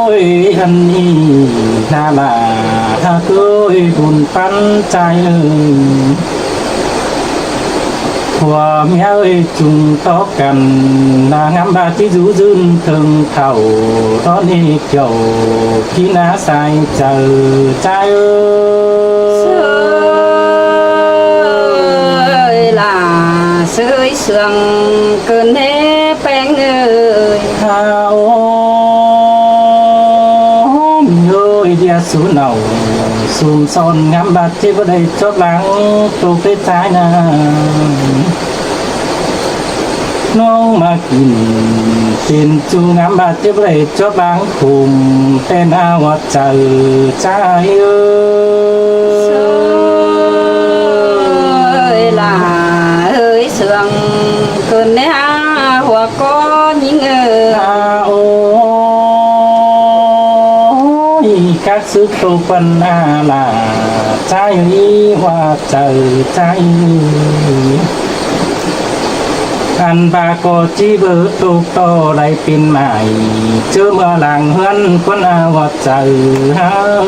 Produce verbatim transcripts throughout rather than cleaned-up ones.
Ôi, ăn ꞌnị ꞌna lả, ꞌhặc ơi, bun ꞌpắn ꞌchái ơi. Phua ꞌmía ơi, chung tó căn, ꞌna ngắm ꞌva ꞌchí dú ꞌdưn ꞌtếng thảu, tó ꞌnị kiẻo ꞌchí ꞌna sai chaư ꞌchái ơi. Sưới lả, sưới sương, ꞌcứn ꞌnê ꞌpéng ơi. Hao ơi, ꞌdiến sú nảu, sum son ngắm ꞌva ꞌchí báu đảy chuốp lăng, ꞌtộc tết ꞌchái ꞌna. ꞌNóng ꞌmá kin, tiên ꞌchu ngắm ꞌva ꞌchí báu đảy chuốp lăng, khum ꞌtến ꞌa ꞌhuá chaư ꞌchái ơi. Sưới lả, ơi sương, ꞌcứn ꞌnê ꞌa ꞌhuá ꞌcọ ꞌnhính ơi. Hao ơi, các sứ ꞌtộc ꞌpắn ꞌna lả, ꞌchái ơi, ꞌhuá chaư ꞌchái ơi. Ăn ꞌva ꞌcọ ꞌchí báu ꞌtộc ꞌto đảy pên mai, ꞌchớ ꞌmưa lăng ꞌhướn ꞌcốn ꞌa ꞌhuá chaư hao.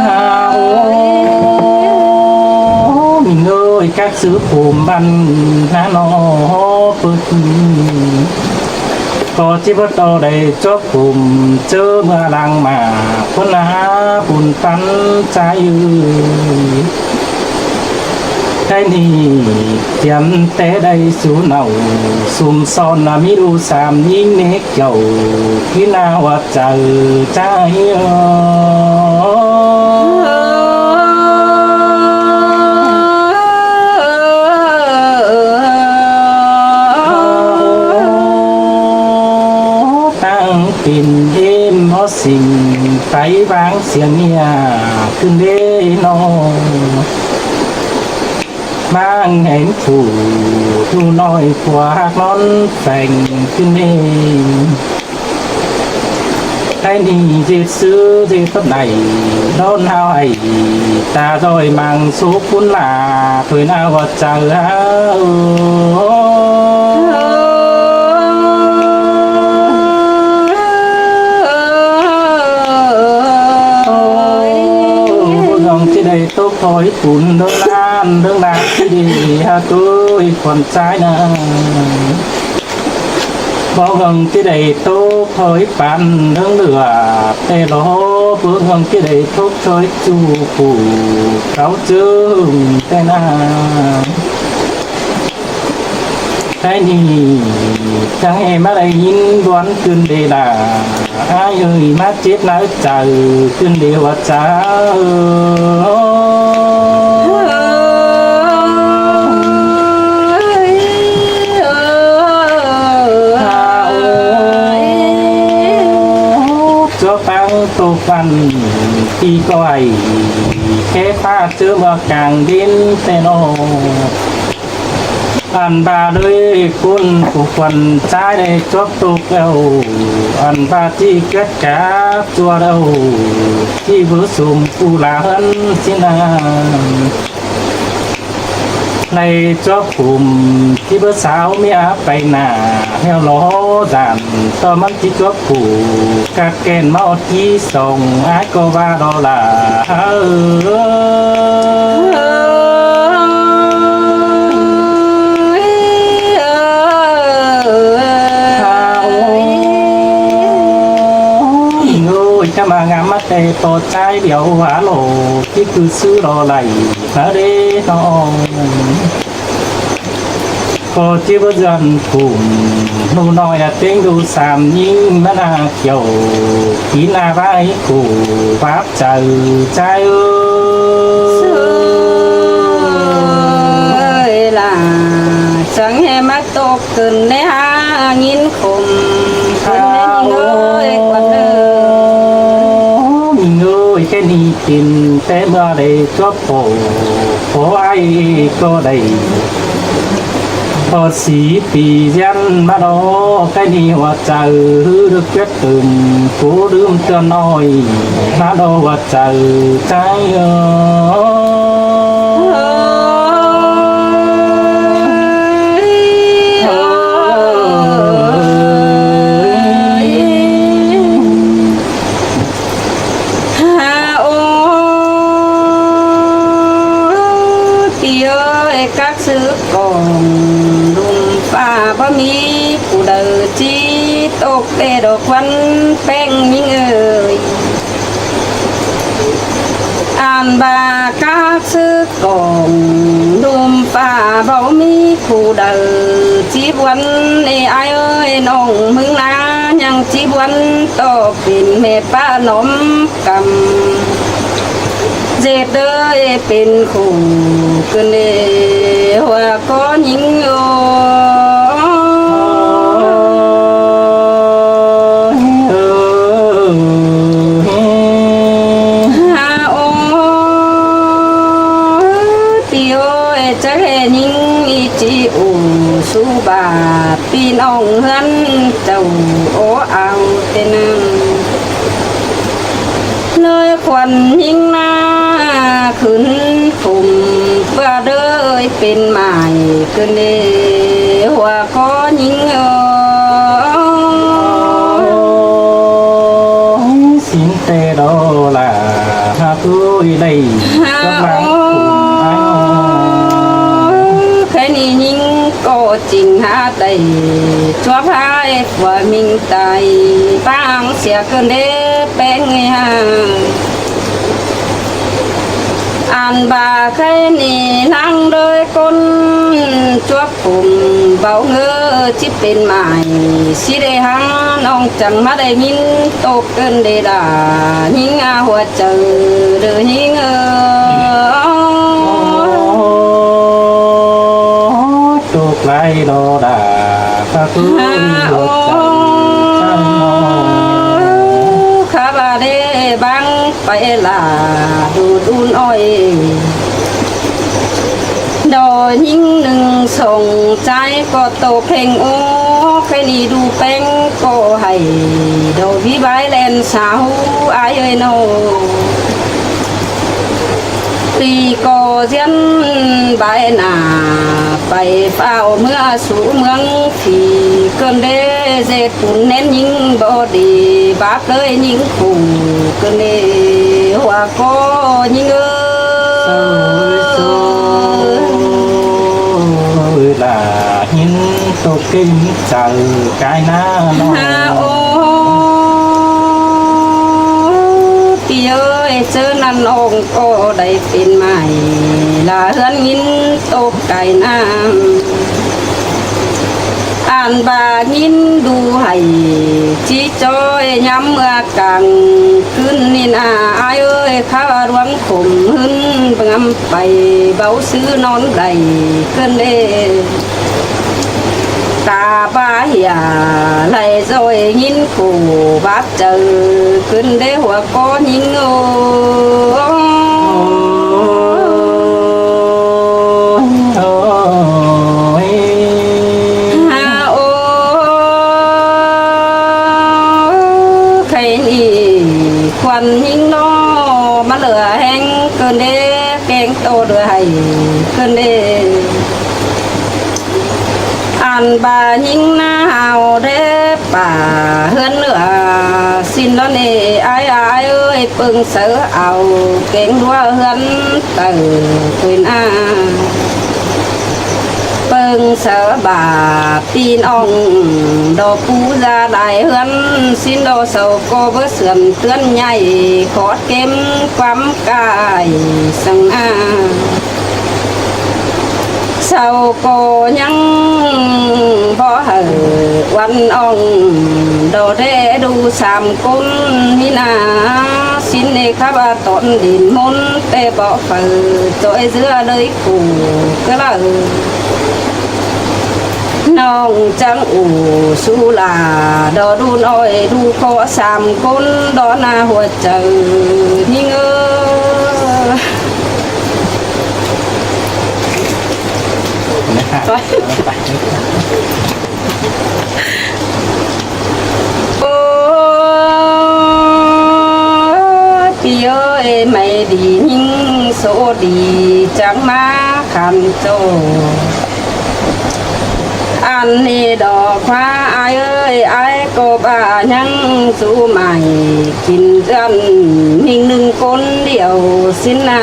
Hao ơi, ꞌmính ơi, các sứ khum ꞌpắn ꞌna ꞌnọ ꞌpứng. ꞌCọ ꞌchí báu ꞌto đảy chuốp khum, ꞌchớ ꞌmưa lăng ꞌmá ꞌcốn ꞌna bun ꞌpắn ꞌchái ơi. Cái ꞌnị tiêm té đảy sú nảu, sum son ꞌna ꞌmí đu sam ꞌnhính ꞌnê kiẻo ꞌchí ꞌna ꞌhuá chaư ꞌchái ơi. Tăng pên ꞌếm ók sing, pay ꞌváng siêng nia ꞌcứn ꞌlế ꞌnọ. ꞌMáng hên phủ ꞌnu ꞌnọi phua ꞌhặc ꞌnón pheng ꞌcứn ꞌnê. Cái ꞌnị ꞌdệt sứ ꞌdệt tốc đảy, đón hao ải, ta ꞌdọi mang số phún lả, thôi ꞌna ꞌhuá chaư hao. Ôi, báu ꞌcóng ꞌchí đảy ꞌtộc thoi pun ꞌlớng ꞌlan, ꞌlớng ꞌlan ꞌchí đảy hao ꞌtoi khuôn ꞌchái ꞌna. Báu ꞌcóng ꞌchí đảy ꞌtộc thoi păn ꞌlớng lửa, té lo báu ꞌcóng ꞌchí đảy ꞌtộc thoi ꞌchu phủ cáu ꞌchương té ꞌna. Cái ꞌnị chắng ꞌhê ꞌmá đảy ꞌnhính ꞌluôn ꞌcứn đê lả, ai ơi, ꞌmá chếp náo chaư ꞌcứn đê ꞌhuá chaư. Hao ơi, chuốp ꞌpứng ꞌtộc ꞌpắn ꞌpi ꞌcọ ải, ké ꞌphạ ꞌchớ ꞌmưa cang đin té ꞌnọ. Ăn ꞌva ꞌlới ꞌcốn phủ khuôn ꞌchái đảy chuốp ꞌtộc eo, ăn ꞌva ꞌchí két cá ꞌchua eo, ꞌchí báu sum phủ lả ꞌhướn ꞌsịn ꞌna. Đảy chuốp khum ꞌchí báu sáo ꞌmía pay nả, ꞌhéo lo dản ꞌto ꞌmắn ꞌchí chuốp phủ, cắp kẻn ꞌmá ꞌtí song, ải ꞌcọ ꞌva ꞌlọ lả. Hao ơi, ơi, ꞌchá ꞌmá ngắm ꞌmá té ꞌto ꞌchái điêu hả ꞌlô, ꞌchí ꞌcứ sứ ꞌlô đảy hả đế ꞌnọ. ꞌCọ ꞌchí báu dươn khum, ꞌnu ꞌnọi ꞌa ꞌtếng đu sam ꞌnhính ꞌmá ꞌna kiẻo, ꞌpi ꞌna ꞌvái khum báp chaư ꞌchái ơi. Sưới lả, chắng ꞌhê ꞌmá ꞌtộc ꞌcứn ꞌnê hả ꞌnhính khum, ꞌcứn ꞌnê ꞌnhính ơi, khuôn ơi. ꞌNhính ơi, ké ꞌnị tin té ꞌmưa đảy chuốp phủ, phủ ai ꞌcọ đảy. ꞌPo sí pi ꞌdiến ꞌmá ꞌlô, ké ꞌnị ꞌhuá chaư ꞌhứ đớc ꞌquiết tứm, phủ đưm ꞌtưa ꞌnọi ꞌmá ꞌlô ꞌhuá chaư ꞌchái ơ. ꞌsứ cỏng đum ꞌphạ báu ꞌmí phủ đaư ꞌchí tốc ꞌlẹ đo khuôn ꞌpéng ꞌnhính ơi. Ăn ꞌva cá ꞌsứ cỏng đum ꞌphạ báu ꞌmí phủ đaư ꞌchí ꞌvắn ꞌnị ải ơi, ꞌnọng ꞌmướng ꞌná ꞌnhắng ꞌchí ꞌvắn ꞌto pên ꞌme ꞌpá ꞌnọm căm. ꞌDệt ới pên khủ ꞌcứn ꞌlẹ ꞌhua ꞌcó ꞌnhính ơ. Ha ô, ꞌpi ơi, chắc ꞌhế ꞌnhính ꞌnị ꞌchí ủ sú bát ꞌpi ꞌnọng ꞌhướn chảu ố au ꞌtẹ ꞌnặn. ꞌLới khuôn ꞌnhính ꞌná khửn khủm ꞌva đới pên mai ꞌcứn ꞌlẹ ꞌhua ꞌcó ꞌnhính ơ. ꞌSín ꞌtẹ đó là ha ꞌtứ đảy ha cắp ꞌva ô. Khái ꞌnị ꞌnhính ꞌcọ ching hák đảy chuốp hák ꞌpưa ꞌmính tai ꞌpáng sia ꞌcứn ꞌlẹ ꞌpéng ꞌnị ha. Ăn ꞌva khái ꞌnị ꞌnáng đới ꞌcốn chuốp khủm báu ꞌngớ ꞌchí pên mai ꞌsí đảy háng ꞌnọng chắng ꞌmá đảy ꞌnghín tốc ꞌcứn ꞌlẹ đa ꞌnhính a ꞌhua chaư đaư ꞌnhính ơ. Tốc lai đó đa ꞌva ꞌcứ ha ꞌhua ô. Chaư chắng ꞌnọng. Khá ꞌva đé báng pay lả đu đun ơi. Đo ꞌnhính ꞌnưng song ꞌchái ꞌcọ tô kheng ố, khái ꞌnị đu ꞌpéng ꞌcọ hảy, đo ꞌví bái ꞌlen sa hú ải ơi ꞌnọ. ꞌPi ꞌcọ ꞌdiến bái nả, pay ꞌphạo ꞌmứa sú ꞌmướng phi ꞌcứn ꞌlẹ ꞌdệt pun ꞌnén ꞌnhính báu đi báp ꞌlới ꞌnhính khủ ꞌcứn ꞌlẹ ꞌhua ꞌcó ꞌnhính ơ. Ôi là hiến tô kinh chào cái ná nó. Ha ô, ꞌpi ơi, ꞌchớ ꞌnặn ꞌnọng ꞌcọ đảy pên mai là ꞌhướn ꞌnghín tốc cái ná. Ăn ꞌva ꞌnghín đu hảy ꞌchí ꞌchoi ꞌnhám ꞌmưa cang ꞌcứn ꞌnị ꞌná ải ơi, khá ꞌva ꞌluống khủm ꞌhướn bơng ꞌmá pay báu ꞌsứ ꞌnón đảy ꞌcứn ꞌlẹ. Ta ꞌva hỉa lai ꞌdội ꞌnghín khổ báp chaư ꞌcứn ꞌlẹ ꞌhua ꞌcó ꞌnhính ơ. Ôi, ôi. Ha ô, khái ꞌnị khuôn ꞌnhính ꞌnọ ꞌmá lửa ꞌhéng ꞌcứn ꞌlẹ, kéng tô đuổi hảy ꞌcứn ꞌlẹ. Ăn ꞌva ꞌnhính ꞌná hao đé pả ꞌhướn ꞌnựa ꞌsịn ꞌnọ ꞌnị ải ải ơi, pơng sáư au kéng ꞌlúa ꞌhướn taư quên a. Pơng sáư bả ꞌpi ꞌnọng đo pú da lai ꞌhướn ꞌsịn đo sau ꞌcọ báu sươn ꞌtướn nhảy khót kêm ꞌquám cai săng a. Sau ꞌcọ ꞌnhắng báu hảư ꞌvắn ꞌnọng đo đé đu sam ꞌcốn ꞌnị ꞌná. ꞌSịn ꞌnị khá ꞌva tón đin ꞌmôn ꞌtẹ báu phaư ꞌchoi ꞌdứa ꞌlới khổ ꞌcứ ꞌlạ. ꞌNọng chắng ủ su là đo đun ơi đu ꞌcọ sam ꞌcốn đo ꞌná ꞌhua chaư ꞌnhính ơ. Ôi, pi ơi, mai đi ꞌnhính số đi chắng ꞌmá khăn ꞌchọ. Ăn ꞌnị đo khóa ải ơi, ải ꞌcọ ꞌva ꞌnhắng dú mai kin ꞌdọn ꞌnhính ꞌnưng ꞌcốn điêu ꞌsịn ꞌná.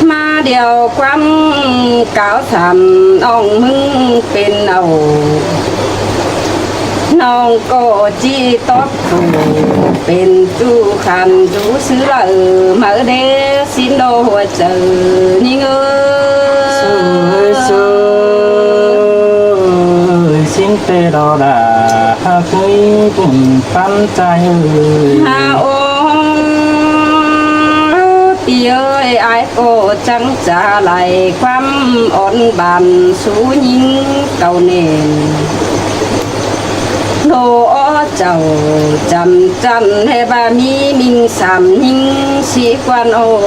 ꞌMá Điêu ꞌquám cáo tham ꞌnọng ꞌmứng pên au, ꞌnọng ꞌcọ ꞌchí tóp phủ pên ꞌchu khăn dú ꞌsứ ꞌlạ máư đé ꞌsịn ꞌlô hua chaư ꞌnhính ới. ꞌSịn ꞌtẹ ꞌlạ ꞌhặc ꞌhới ꞌpứng ꞌpắn ꞌchái ới. Ha ôi, ꞌpi ới, ải ꞌcọ chắng ꞌchá lai ꞌquám ón ban sú ꞌnhính cáu ꞌnén. ꞌLô ó chảu chăm chăn ꞌhế ꞌva ꞌmí ꞌminh sam ꞌnhính sí quan ô.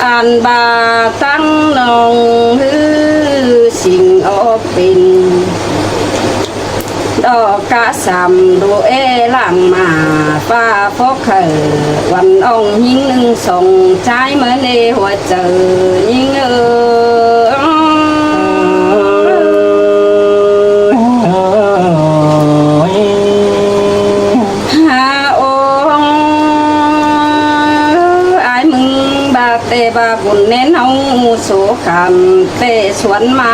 Ăn ꞌva tắng ꞌnọng ꞌhứ sing ó pên đo cá sam đu ê lăng ꞌmá ꞌphạ phốc hảư ꞌvắn ꞌnọng ꞌnhính ꞌnưng song ꞌchái ꞌmá ꞌnê hua chaư ꞌnhính ới. Ha ôi, ải ꞌmứng ꞌva ꞌtẹ ꞌva bun ꞌnén ꞌháu số khăn ꞌtẹ suốn ꞌmá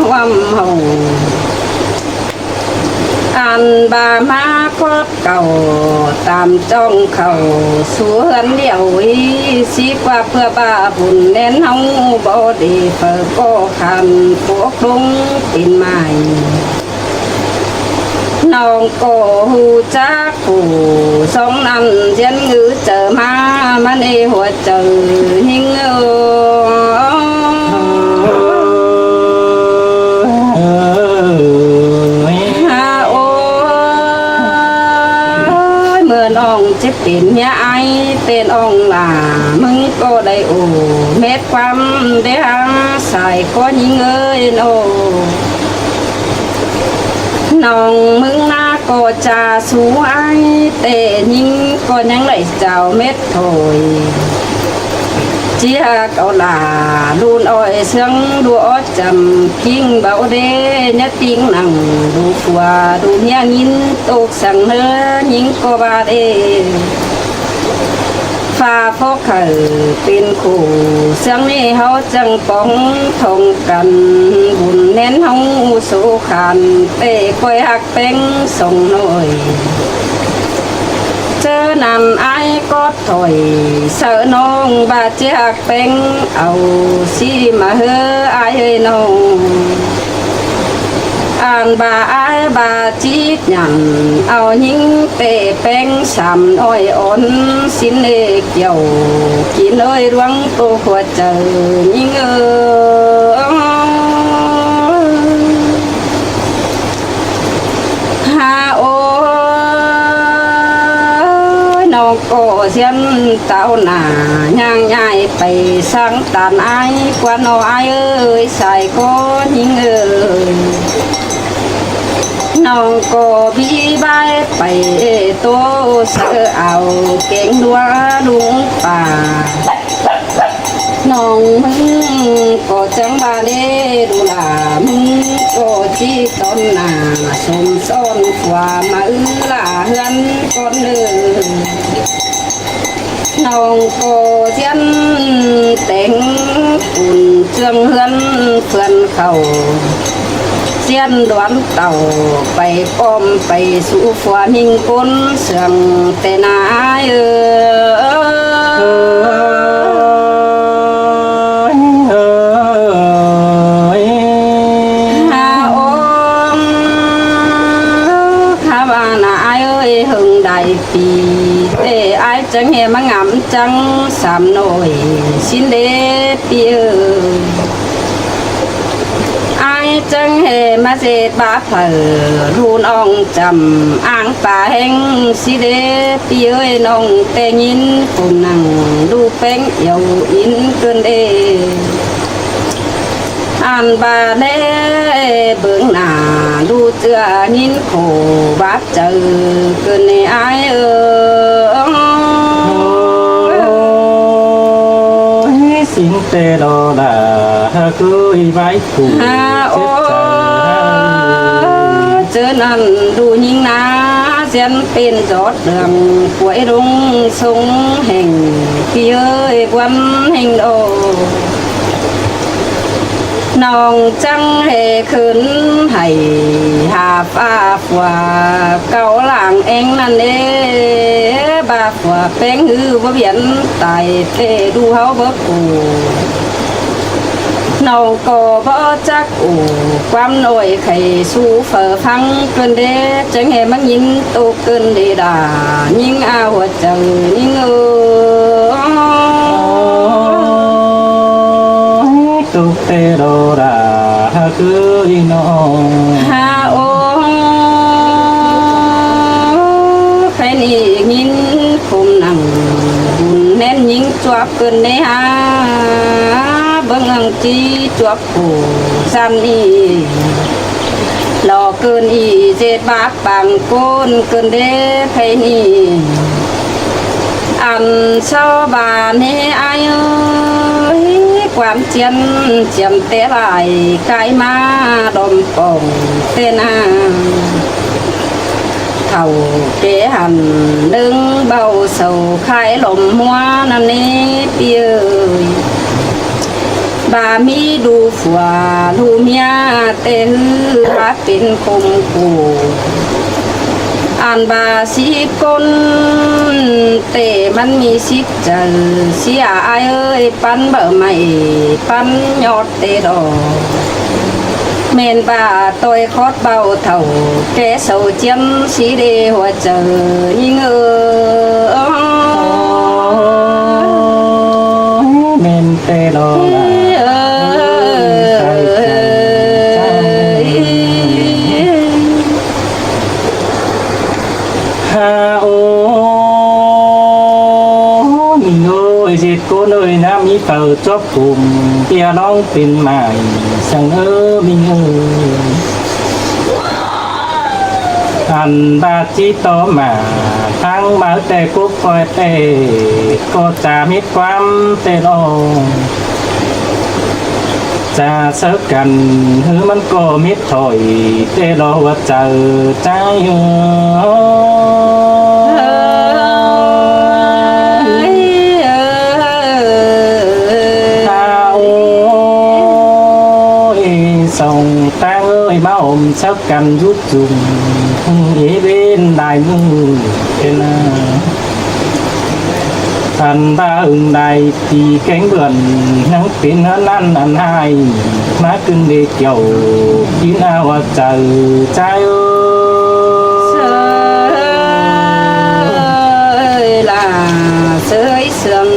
ꞌhuôm hảư. Ăn ꞌva ꞌmá khót cáu tam ꞌchong khảu sú ꞌhướn điêu ꞌi sí ꞌquá ꞌpưa ꞌva bun ꞌnén ꞌháu báu đi phaư ꞌcọ khăn pốc ꞌlống pên mai. ꞌNọng ꞌcọ ꞌhụ chắc phủ song ꞌnặn ꞌdiến ngứ chaư ꞌmá ꞌmá ꞌnê hua chaư ꞌnhính ới. Ha ôi, ꞌmưa ꞌnọng ꞌchí pên ꞌnhá ải pên ꞌnọng lả ꞌmứng ꞌcọ đảy ổ mết ꞌquám đé hák sai ꞌcọ ꞌnhính ới ꞌnớ. ꞌNọng ꞌmứng ꞌná ꞌcọ ꞌchá sú ải ꞌtẹ ꞌnhính ꞌcọ ꞌnhắng đảy chao mết thôi. ꞌChí hák au lả ꞌlun ôi ꞌsướng đu ók chăm ꞌkính báu đé ꞌnhá ꞌtịnh nẳng đu phua đu ꞌnhá ꞌnghín ꞌtộc săng ꞌnớ ꞌnhính ꞌcọ ꞌva đé. ꞌPhạ phốc hảư pên khổ ꞌsướng ꞌnị ꞌháu chắng póng thong căn bun ꞌnén ꞌháu số khăn ꞌtẹ ꞌcoi hák ꞌpéng song ꞌnọi. ꞌChớ ꞌnặn ải ꞌcọ thỏi saư ꞌnọng ꞌva ꞌchí hák ꞌpéng au ꞌsị ꞌmá ꞌhứ ải ới ꞌnọng. Ăn ꞌva ải ꞌva ꞌchí nhẳn au ꞌnhính ꞌtẹ ꞌpéng sam ꞌnọi ón ꞌsịn ê kiẻo kin ới ꞌluống tô khua chaư ꞌnhính ới. Ha ôi, ꞌnọng ꞌcọ ꞌdiến táo nả ꞌnhang ꞌnhại pay sáng ꞌtan ải ꞌquá ꞌnọ ải ới sai ꞌcọ ꞌnhính ới. ꞌNọng ꞌcọ bí bái pay ê tô saư au kéng ꞌlúa ꞌluống pả. ꞌNọng ꞌmứng ꞌcọ chắng ꞌva đé đu lả ꞌmứng ꞌcọ ꞌchí tón nả sôm son phua máư lả ꞌhướn ꞌcón ới. ꞌNọng ꞌcọ ꞌdiến téng cun ꞌchương ꞌhướn ꞌphươn khảu ꞌdiến đoán tảu pay ꞌpọm pay sú phua ꞌminh ꞌcốn sương ꞌtẹ ꞌnạ ới. Ha ôi, ha ꞌva ꞌnạ ải ới, ꞌhưng đảy pi ꞌtẹ ải chắng ꞌhê ꞌmá ngắm chắng sam ꞌnọi ꞌsịn đé ꞌpi ới. Ải chắng ꞌhê ꞌmá ꞌdệt báp hảư ꞌlụk ꞌnọng chăm áng ta ꞌhéng ꞌsịn đé ꞌpi ới. ꞌNọng ꞌtẹ ꞌnghín phông nẳng ꞌlụk ꞌpéng iẻo ín ꞌcợn đé. Ăn ꞌva đé bớng nả ꞌlụk ꞌchưa ꞌnghín khổ báp chaư ꞌcợn ꞌnị ải ới. Ôi, ꞌsịn ꞌtẹ ꞌlạ ꞌhặc ꞌhới ꞌvái phủ ha chết ôi, chaư ha. ꞌChớ ꞌnặn ꞌlụk ꞌnhính ꞌná ꞌchiến pên ꞌdọt lương, pua ꞌlống sông hên, ꞌpi ơi, ꞌquám hên ꞌlô. ꞌNọng chắng ꞌhế khửn hảy, ha ꞌphạ phua, cáu lăng ꞌen ꞌnặn ê, ꞌva phua ꞌpéng ꞌhứ báu piến tai, ꞌtẹ ꞌlụk ꞌháu báu ꞌcọ. ꞌNọng ꞌcọ báu chắc ꞌcọ, ꞌquám ꞌnọi khay sú phaư ꞌphắng ꞌcợn đé, chắng ꞌhế ꞌmắn ꞌnhính ꞌtô ꞌcợn đé đa, ꞌnhính a hua chaư ꞌnhính ơ. Ơ, ꞌtô ꞌtẹ đô đa, ha ꞌcứ ꞌnọng. Ha ơ, khay ꞌnị ꞌnhính khum nẳng, bun ꞌnén ꞌnhính chuốp ꞌcợn đé ha, bớng ꞌnhắng ꞌchí chuốp ꞌcọ, ꞌsặn ꞌnị. Lo ꞌcợn ꞌnị ꞌdệt báp pang ꞌcốn ꞌcợn đé khay ꞌnị. Ăn so ba ꞌnị ai ơi, ꞌquám ꞌchiến chiêm té lai cai ꞌmá đom pông ꞌtẹ ꞌna. Thảu ké hẳn ꞌnưng báu sau khai lom ꞌhua ꞌnặn ê ꞌpi ơi. Ba ꞌmí ꞌlụk phua ꞌlụk ꞌmía ꞌtẹ ꞌhứ bá pên khum ꞌcọ. Ăn ba síp ꞌcốn ꞌtẹ ꞌmắn ꞌmí síp chaư, sia ai ơi, ꞌpắn báu ꞌmạy, ꞌpắn ꞌnhọt ꞌtẹ đo. ꞌMen ba ꞌtoi khót báu thảu, ké sau ꞌchiến sí đé hua chaư ꞌnhính ơ. ꞌMen ꞌtẹ đo đa. Ha ơ, ꞌminh ơi, ꞌdệt ꞌcốn ơi, ꞌnhá ꞌmí phaư chuốp khum, ꞌpia ꞌlóng pên ꞌmạy, săng ơ ꞌminh ơi. Ăn ba ꞌchí tó ꞌmá, ꞌphắng ꞌmá ꞌtẹ cốc ꞌcoi ꞌtẹ, ꞌcọ chả mết ꞌquám ꞌtẹ lo. Chả sáư căn, ꞌhứ ꞌmắn ꞌcọ mết thỏi, ꞌtẹ lo hua chaư chái ơ. Ơ, ơ, ơ, ơ. Tha ơi, song ꞌtáng ơi, ꞌmá ôm sáư căn dút dùm, ê bên đai ꞌmự, ê na. Ăn ba ưng đai ꞌpi kéng bươn, ꞌnhắng pên ꞌhướn ꞌnặn ăn ꞌhại, ꞌmá ꞌcứn đê kiẻo, kin a hua chaư chái ơ. Sơi la, sơi sương,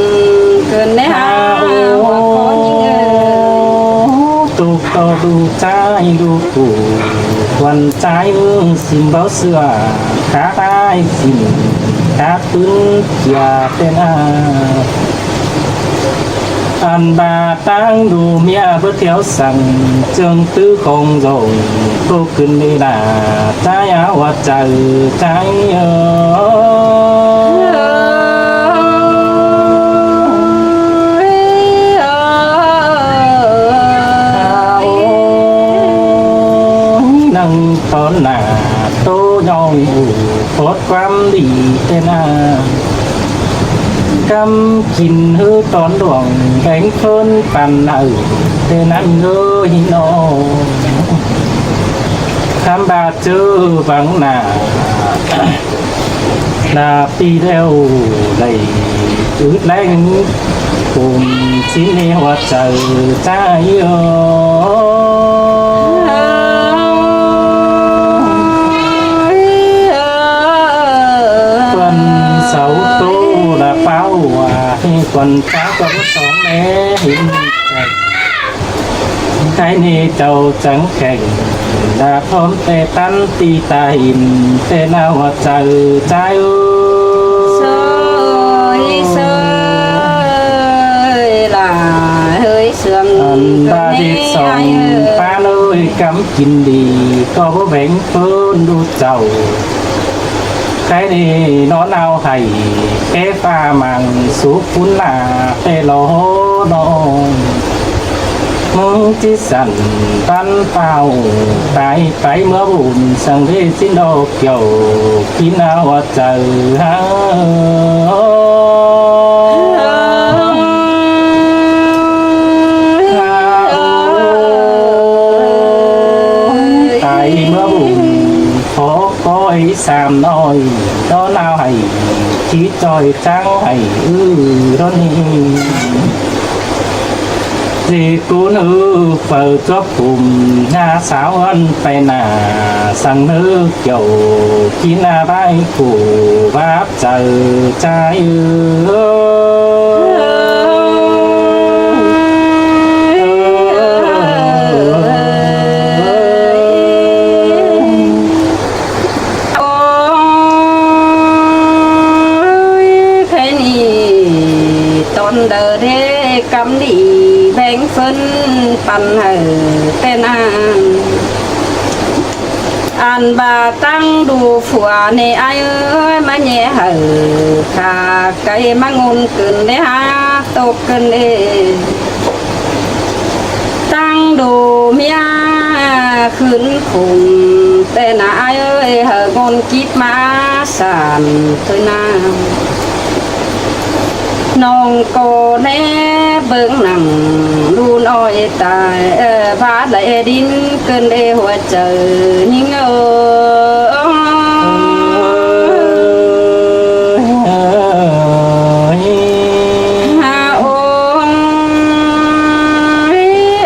ꞌcứn đé ha, hua khót ꞌnhính ơ. Tuk to ꞌlụk chái ꞌlụk ꞌcụ, quan chái sim báu sưa, cá tai sim, cá pứn chia tên a. Ăn ba ꞌtáng ꞌlụk ꞌmía bớt théo săng, ꞌchương tứ khong dòng, tô ꞌcứn đê đa, chái a hua chaư chái ơ. Năng tón nả tô nhong ủ, phót ꞌquám đi tên a. Cắm kin ꞌhứ tón luông, kéng phớn păn ư, tên ăn ơi nó. Khám ba chớ vắng nả. Là pi đeo đẩy ướt lén, cùng xin đi hua chaư chái ơ. Quan sáu tô là páo hua, quan páo quan sóng né, hình chạy. Cái nê châu trắng khèng, đã thóm tê tắn ti ta hình, tê nao hua chaư chái ơ. Sơi, sơi, là hơi sương ăn ba cơ dịp nê sống ai ơ. Pá nôi cắm kín đi, có bố bánh phơn đu chầu. Cái nê nó nao hầy, cái pha màng súp phún là tê lô hô nô. ꞌChí săn ꞌpắn páo tai tai ꞌmứa bun săng ꞌdệt ꞌsịn ꞌlọ kiẻo kin ꞌa ꞌhuột chaư hák. Tai ꞌmứa bun phó ꞌcói sam ꞌnọi, ꞌtó ꞌnao hảy, ꞌchí ꞌchoi ꞌchắng hảy ư ꞌtón ꞌnị. ꞌDệt cún ư phaư chuốp phum ꞌna sáo ꞌhướn pay nả, săng ꞌnớ kiẻo kin ꞌa bái phủ báp chaư chai ư. Ôi, ꞌkhạy ꞌnị ꞌtọn đaư đé cắm đi béng ꞌphớn păn hảư ꞌtẹ ꞌnặn. Ăn ꞌva ꞌtáng đu phua ꞌnị ải ơi, ꞌmá ꞌnhé hảư khả cay ꞌmá ngôn cơn đé hák tốc cơn đé. ꞌTáng đu ꞌmía khửn khủng ꞌtẹ ꞌnặn ải ơi, hảư ngôn kíp ꞌmá san thôi ꞌnặn. ꞌNọng ꞌcọ ꞌné bớng nẳng đun oi tai, ơ, bát lai đin cơn đé ꞌhuột chaư ꞌnhính ơ. Ôi, ha ôi,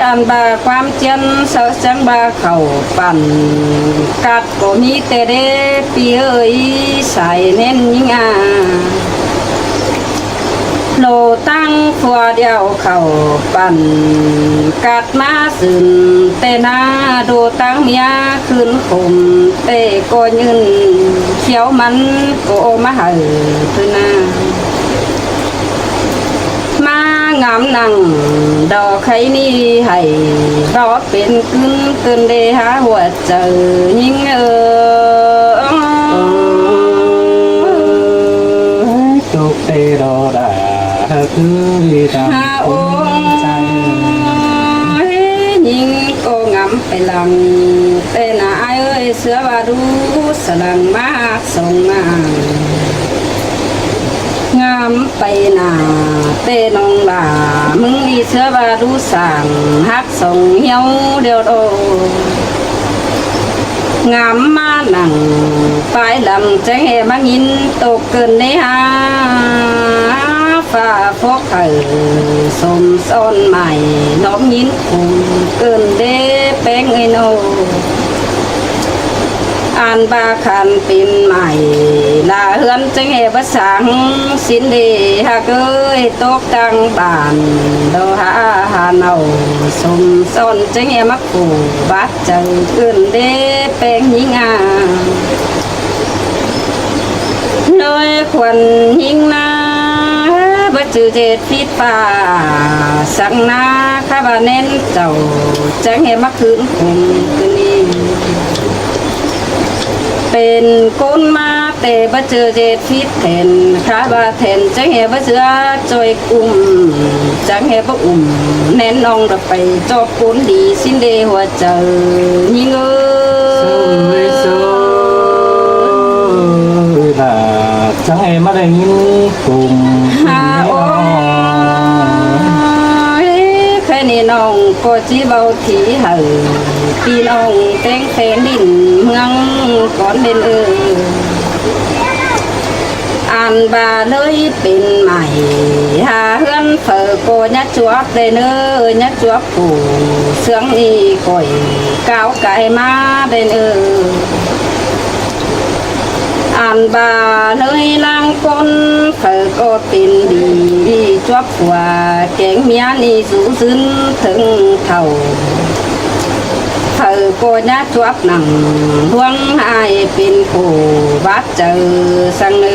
ăn ꞌva ꞌquám ꞌchiến sáư chắng ꞌva khảu păn, cắt ꞌcọ ꞌmí ꞌtẹ đé ꞌpi ơi, sai ꞌnén ꞌnhính a. Đu ꞌtáng phua điêu khảu păn, cắt ꞌmá dưn ꞌtẹ ꞌnặn, đu ꞌtáng ꞌmía khửn khủng ꞌtẹ ꞌcọ ꞌnhưn, khiêu ꞌmắn ꞌcọ ꞌmá hảư thôi ꞌnặn. ꞌMá ngắm nẳng đỏ khay ꞌnị hảy, báu pên ꞌcứn cơn đé hák ꞌhuột chaư ꞌnhính ơ. Ôi, tốc ꞌtẹ đỏ đả hák ư đăng ha ôi, ꞌnhính ꞌcọ ngắm pay lăng ꞌtẹ ꞌnặn ải ơi, ꞌsứa ꞌva đu sa lăng ꞌmá hák song ꞌnặn. Ngắm pay nả ꞌtẹ ꞌnọng lả ꞌmứng ꞌnị, ꞌsứa ꞌva đu sảng hák song hiếu điêu đô. Ngắm ꞌmá nẳng pay lăng chắng ꞌhế ꞌmá ꞌnghín tốc cơn đé hák, phả phốc hảư sôm son mai ꞌnọm ꞌnghín khủng cơn đé ꞌpéng ơi ꞌnớ. Ăn ꞌva khăn pên mai lả ꞌhướn chắng ꞌhế báu sáng, ꞌsịn đé hák ơi, tốc ꞌtáng bản đỏ hák hả nảu, sôm son chắng ꞌhế ꞌmá phủ bát chaư cơn đé ꞌpéng ꞌnhính a. ꞌLới khuôn ꞌnhính ꞌná báu ꞌchư ꞌdệt phít pha săng ꞌná, khá ꞌva ꞌnén chảu chắng ꞌhế ꞌmá khửn khủng cơn ꞌnị. Pên ꞌcốn ꞌmá ꞌtẹ báu ꞌchư ꞌdệt phít thẻn, khá ꞌva thẻn chắng ꞌhế báu ꞌchư ꞌchoi ꞌcum, chắng ꞌhế báu ꞌcum ꞌnén ꞌnọng đa pay ꞌchọ ꞌcốn đi ꞌsịn đé ꞌhuột chaư ꞌnhính ơ. Chắng ꞌhế ꞌmá đảy ꞌnghín ꞌcum ha ôi. Khay ꞌnị ꞌnọng ꞌcọ ꞌchí báu thí hảư ꞌpi ꞌnọng ꞌtếng phén đin ꞌmướng cón đên ơ. Ăn ꞌva ꞌlới pên mai hả ꞌhướn phaư ꞌcọ ꞌnhá chuốp đên ơ, ꞌnhá chuốp phủ sướng ꞌnị khỏi cáo cai ꞌmá đên ơ. Ăn ꞌva ꞌlới ꞌláng ꞌcốn phaư ꞌcọ pên đi, chuốp phua kéng ꞌmía ꞌnị dú dưn thớng thảu. Phaư ꞌcọ ꞌnhá chuốp nẳng ꞌluống ải pên khổ bát chaư săng ơ.